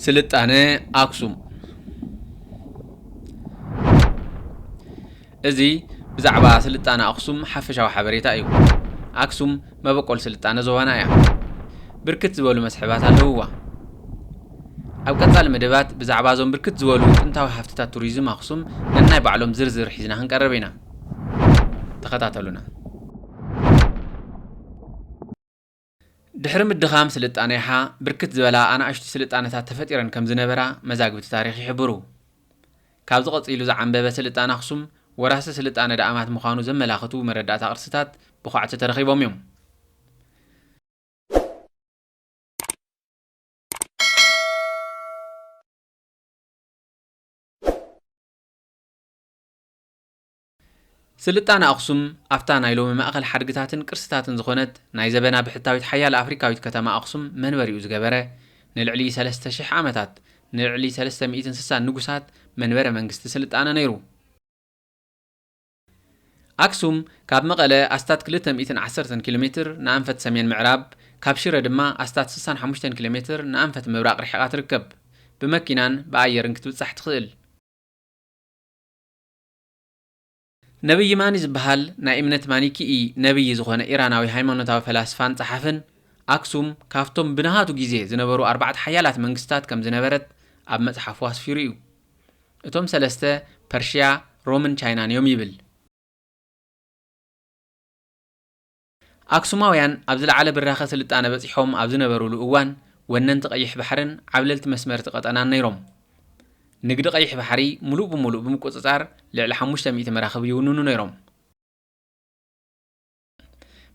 ስልጣነ ኣክሱም። እዚ ብዛዕባ ስልጣነ ኣክሱም ሓፈሻዊ ሓበሬታ እዩ። ኣክሱም መበቆል ስልጣነ ዞባና እያ። ብርክት ዝበሉ መስሕባት ኣለውዋ። ኣብ ቀጻሊ መደባት ብዛዕባ እዞም ብርክት ዝበሉ ጥንታዊ ሃፍትታት ቱሪዝም ኣክሱም ነናይ ባዕሎም ዝርዝር ሒዝና ክንቀርብ ኢና። ተኸታተሉና። ድሕሪ ምድኻም ስልጣነ ይሓ፣ ብርክት ዝበላ ኣናእሽቱ ስልጣነታት ተፈጢረን ከም ዝነበራ መዛግብቲ ታሪኽ ይሕብሩ። ካብዚ ቀጺሉ ዝዓንበበ ስልጣነ ኣኽሱም ወራሲ ስልጣነ ደኣማት ምዃኑ ዘመላኽቱ መረዳእታ ቅርስታት ብዃዕቲ ተረኺቦም እዮም። ስልጣነ ኣኽሱም ኣብታ ናይ ሎሚ ማእኸል ሓድግታትን ቅርስታትን ዝኾነት ናይ ዘበና ብሕታዊት ሓያል ኣፍሪካዊት ከተማ ኣኽሱም መንበሪኡ ዝገበረ፣ ንልዕሊ ሰለስተ ሽሕ ዓመታት፣ ንልዕሊ ሰለስተ ሚእትን ስሳን ንጉሳት መንበረ መንግስቲ ስልጣነ ነይሩ። ኣክሱም ካብ መቐለ ኣስታት ክልተ ሚእትን ዓሰርተን ኪሎ ሜትር ንኣንፈት ሰሜን ምዕራብ፣ ካብ ሽረ ድማ ኣስታት ስሳን ሓሙሽተን ኪሎ ሜትር ንኣንፈት ምብራቕ ርሒቓ ትርከብ። ብመኪናን ብኣየርን ክትብጻሕ ትኽእል። ነብይ ማኒ ዝበሃል ናይ እምነት ማኒኪኢ ነብይ ዝኾነ ኢራናዊ ሃይማኖታዊ ፈላስፋን ጸሓፍን፣ ኣክሱም ካብቶም ብናሃቱ ግዜ ዝነበሩ ኣርባዕተ ሓያላት መንግስታት ከም ዝነበረት ኣብ መጽሓፉ ኣስፊሩ እዩ። እቶም ሰለስተ፣ ፐርሽያ፣ ሮምን ቻይናን እዮም ይብል። ኣክሱማውያን ኣብ ዝለዓለ ብራኸ ስልጣነ በጺሖም ኣብ ዝነበሩሉ እዋን፣ ወነንቲ ቀይሕ ባሕርን ዓብለልቲ መስመርቲ ቀጠናን ነይሮም። ንግዲ ቀይሕ ባሕሪ ምሉእ ብምሉእ ብምቁጽጻር፣ ልዕሊ ሓሙሽተ ሚእቲ መራኽብ ይውንኑ ነይሮም።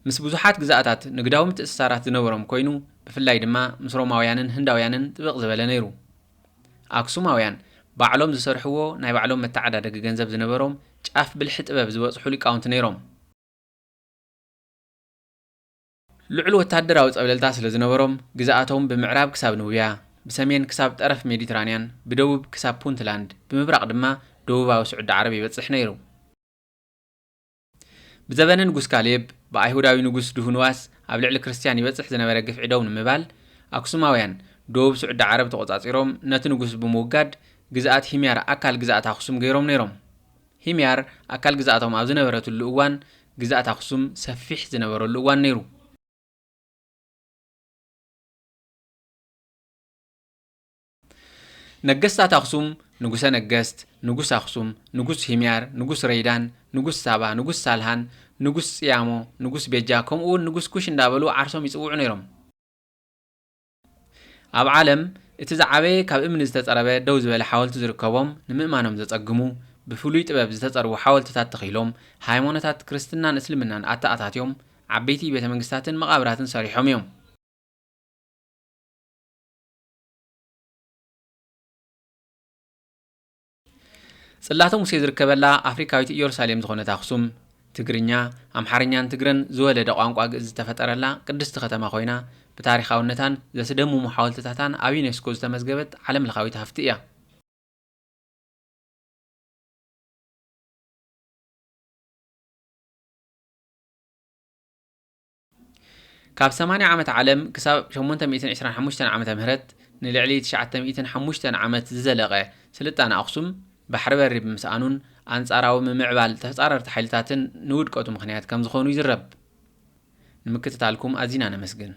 ምስ ብዙሓት ግዝኣታት ንግዳዊ ምትእስሳራት ዝነበሮም ኮይኑ፣ ብፍላይ ድማ ምስ ሮማውያንን ህንዳውያንን ጥብቕ ዝበለ ነይሩ። ኣክሱማውያን ባዕሎም ዝሰርሕዎ ናይ ባዕሎም መተዓዳደጊ ገንዘብ ዝነበሮም፣ ጫፍ ብልሒ ጥበብ ዝበጽሑ ሊቃውንቲ ነይሮም። ልዑል ወታደራዊ ጸብለልታ ስለ ዝነበሮም፣ ግዝኣቶም ብምዕራብ ክሳብ ኑብያ፣ ብሰሜን ክሳብ ጠረፍ ሜዲትራንያን፣ ብደቡብ ክሳብ ፑንትላንድ፣ ብምብራቕ ድማ ደቡባዊ ስዑዲ ዓረብ ይበጽሕ ነይሩ። ብዘበነ ንጉስ ካሌብ፣ ብኣይሁዳዊ ንጉስ ድሁንዋስ ኣብ ልዕሊ ክርስትያን ይበጽሕ ዝነበረ ግፍዒ ደው ንምባል፣ ኣክሱማውያን ደቡብ ስዑዲ ዓረብ ተቖጻጺሮም፣ ነቲ ንጉስ ብምውጋድ፣ ግዝኣት ሂምያር ኣካል ግዝኣት ኣኽሱም ገይሮም ነይሮም። ሂምያር ኣካል ግዝኣቶም ኣብ ዝነበረትሉ እዋን፣ ግዝኣት ኣኽሱም ሰፊሕ ዝነበረሉ እዋን ነይሩ። ነገስታት ኣኽሱም፣ ንጉሰ ነገስት፣ ንጉስ ኣኽሱም፣ ንጉስ ሂምያር፣ ንጉስ ረይዳን፣ ንጉስ ሳባ፣ ንጉስ ሳልሃን፣ ንጉስ ጽያሞ፣ ንጉስ ቤጃ፣ ከምኡ እውን ንጉስ ኩሽ እንዳበሉ ዓርሶም ይጽውዑ ነይሮም። ኣብ ዓለም እቲ ዝዓበየ ካብ እምኒ ዝተጸረበ ደው ዝበለ ሓወልቲ ዝርከቦም፣ ንምእማኖም ዘጸግሙ፣ ብፍሉይ ጥበብ ዝተጸርቡ ሓወልትታት ተኺሎም፣ ሃይማኖታት ክርስትናን እስልምናን ኣተኣታትዮም፣ ዓበይቲ ቤተ መንግስታትን መቓብራትን ሰሪሖም እዮም። ጽላተ ሙሴ ዝርከበላ ኣፍሪካዊት ኢየሩሳሌም ዝኾነት ኣኽሱም፣ ትግርኛ፣ ኣምሓርኛን ትግረን ዝወለደ ቋንቋ ግእዝ ዝተፈጠረላ ቅድስቲ ከተማ ኮይና፣ ብታሪኻውነታን ዘስደምሙ ሓወልትታታን ኣብ ዩኔስኮ ዝተመዝገበት ዓለምለኻዊት ሃፍቲ እያ። ካብ ሰማንያ ዓመት ዓለም ክሳብ ሸሞንተ ሚእትን ዕስራን ሓሙሽተን ዓመተ ምህረት ንልዕሊ ትሽዓተ ሚእትን ሓሙሽተን ዓመት ዝዘለቐ ስልጣነ ኣኽሱም ባሕሪ በሪ ብምስኣኑን ኣንጻራዊ ምምዕባል ተጻረርቲ ሓይልታትን ንውድቀቱ ምኽንያት ከም ዝኾኑ ይዝረብ። ንምክትታልኩም ኣዚና ነመስግን።